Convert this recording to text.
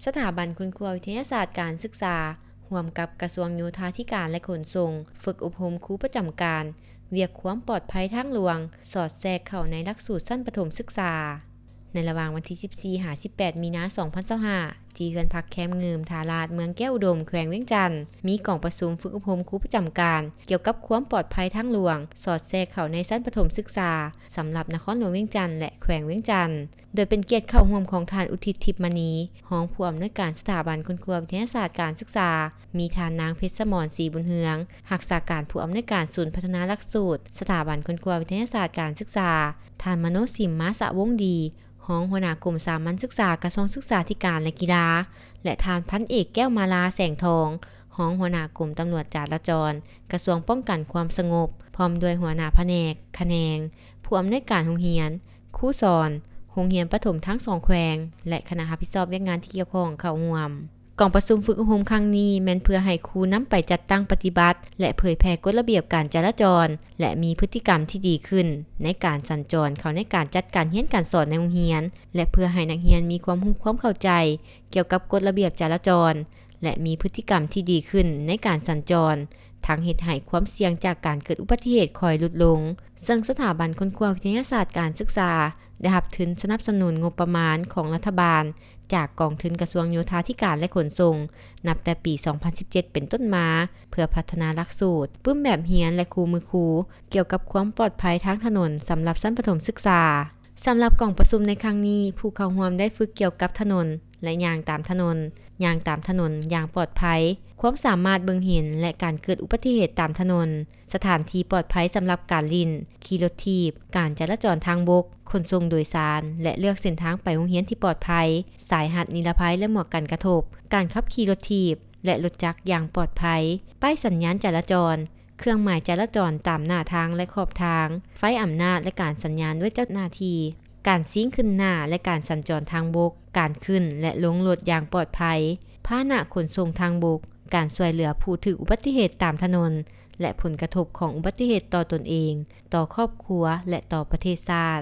ສະຖາບັນຄົ້ນຄວ້າວິທະຍາສາດການສຶກສາ ຮ່ວມກັບກະຊວງໂຍທາທິການ ແລະ ຂົນສົ່ງ ຝຶກອົບຮົມຄູປະຈຳການ ວຽກຄວາມປອດໄພທາງຫຼວງ ສອດແຊກເຂົ້າໃນຫຼັກສູດຊັ້ນປະຖົມສຶກສາ. ໃນລະຫວ່າງວັນທີສິບສີ່ຫາສິບແປດ ມີນາ ສອງພັນຊາວຫ້າ ທີ່ເຮືອນພັກແຄມງື່ມ ທ່າລາດ ເມືອງແກ້ວອຸດົມ ແຂວງວຽງຈັນ ມີກອງປະຊຸມຝຶກອົບຮົມຄູປະຈຳການ ກ່ຽວກັບຄວາມປອດໄພທາງຫຼວງ ສອດແຊກເຂົ້າໃນຊັ້ນປະຖົມສຶກສາ ສຳລັບນະຄອນຫຼວງວຽງຈັນ ແລະ ແຂວງວຽງຈັນ ໂດຍເປັນກຽດເຂົ້າຮ່ວມຂອງທ່ານ ອຸທິດ ທິບມະນີ ຮອງຜູ້ອຳນວຍການສະຖາບັນຄົ້ນຄວ້າວິທະຍາສາດການສຶກສາ, ມີທ່ານນາງ ເພັດສະໝອນ ສີບຸນເຮືອງ ຮັກສາການຜູ້ອຳນວຍການສູນພັດທະນາຫຼັກສູດສະຖາບັນຄົ້ນຄວ້າວິທະຍາສາດການສຶກສາ, ທ່ານ ມະໂນສິມ ມາສະວົງດີ ຮອງຫົວໜ້າກົມສາມັນສຶກສາ ກະຊວງສຶກສາທິການ ແລະ ກິລາ ແລະ ທ່ານ ພັນເອກ ແກ້ວມາລາ ແສງທອງ ຮອງຫົວໜ້າກົມຕຳຫຼວດຈາລາຈອນ ກະຊວງປ້ອງກັນຄວາມສະຫງົບ ພ້ອມດ້ວຍຫົວໜ້າພະແນກ, ຂະແໜງ, ຜູ້ອຳນວຍການໂຮງຮຽນ, ຄູສອນ, ໂຮງຮຽນປະຖົມທັງສອງແຂວງ ແລະ ຄະນະຮັບຜິດຊອບວຽກງານທີ່ກ່ຽວຂ້ອງເຂົ້າຮ່ວມ. ກອງປະຊຸມຝຶກອົບຮົມຄັ້ງນີ້ ແມ່ນເພື່ອໃຫ້ຄູນຳໄປຈັດຕັ້ງປະຕິບັດ ແລະ ເຜີຍແຜ່ກົດລະບຽບການຈະລາຈອນ ແລະ ມີພຶດຕິກຳທີ່ດີຂຶ້ນໃນການສັນຈອນເຂົ້າໃນການຈັດການຮຽນການສອນໃນໂຮງຮຽນ ແລະ ເພື່ອໃຫ້ນັກຮຽນມີຄວາມຮູ້ຄວາມເຂົ້າໃຈກ່ຽວກັບກົດລະບຽບຈະລາຈອນ ແລະ ມີພຶດຕິກຳທີ່ດີຂຶ້ນໃນການສັນຈອນ, ທັງເຮັດໃຫ້ຄວາມສ່ຽງຈາກການເກີດອຸບັດຕິເຫດຄ່ອຍຫຼຸດລົງ. ເຊິ່ງສະຖາບັນຄົ້ນຄວ້າວິທະຍາສາດການສຶກສາ ໄດ້ຮັບທຶນສະໜັບສະໜູນງົບປະມານຂອງລັດຖະບານ ຈາກກອງທຶນກະຊວງໂຍທາທິການ ແລະ ຂົນສົ່ງ ນັບແຕ່ປີສອງພັນສິບເຈັດເປັນຕົ້ນມາ ເພື່ອພັດທະນາຫຼັກສູດ, ປຶ້ມແບບຮຽນ ແລະ ຄູ່ມືຄູ ກ່ຽວກັບຄວາມປອດໄພທາງຖະໜົນສຳລັບຊັ້ນປະຖົມສຶກສາ. ສຳລັບກອງປະຊຸມໃນຄັ້ງນີ້, ຜູ້ເຂົ້າຮ່ວມໄດ້ຝຶກກ່ຽວກັບຖະໜົນ ແລະ ຍ່າງຕາມຖະໜົນ, ຍ່າງຕາມຖະໜົນຢ່າງປອດໄພ, ຄວາມສາມາດເບິ່ງເຫັນ ແລະ ການເກີດອຸບັດຕິເຫດຕາມຖະໜົນ, ສະຖານທີ່ປອດໄພສຳລັບການຫຼິ້ນ, ຂີ່ລົດຖີບ, ການຈະລາຈອນທາງບົກ, ຂົນສົ່ງໂດຍສານ ແລະ ເລືອກເສັ້ນທາງໄປໂຮງຮຽນທີ່ປອດໄພ, ສາຍຮັດນິລະໄພ ແລະ ໝວກກັນກະທົບ, ການຂັບຂີ່ລົດຖີບ ແລະ ລົດຈັກຢ່າງປອດໄພ, ປ້າຍສັນຍານຈະລາຈອນ, ເຄື່ອງໝາຍຈະລາຈອນຕາມໜ້າທາງ ແລະ ຂອບທາງ, ໄຟອຳນາດ ແລະ ການສັນຍານດ້ວຍເຈົ້າໜ້າທີ່, ການຊີງຂຶ້ນໜ້າ ແລະ ການສັນຈອນທາງບົກ, ການຂຶ້ນ ແລະ ລົງລົດຢ່າງປອດໄພ, ພາຫະນະຂົນສົ່ງທາງບົກ, ການຊ່ວຍເຫຼືອຜູ້ຖືກອຸບັດຕິເຫດຕາມຖະໜົນ ແລະ ຜົນກະທົບຂອງອຸບັດຕິເຫດຕໍ່ຕົນເອງ, ຕໍ່ຄອບຄົວ ແລະ ຕໍ່ປະເທດຊາດ.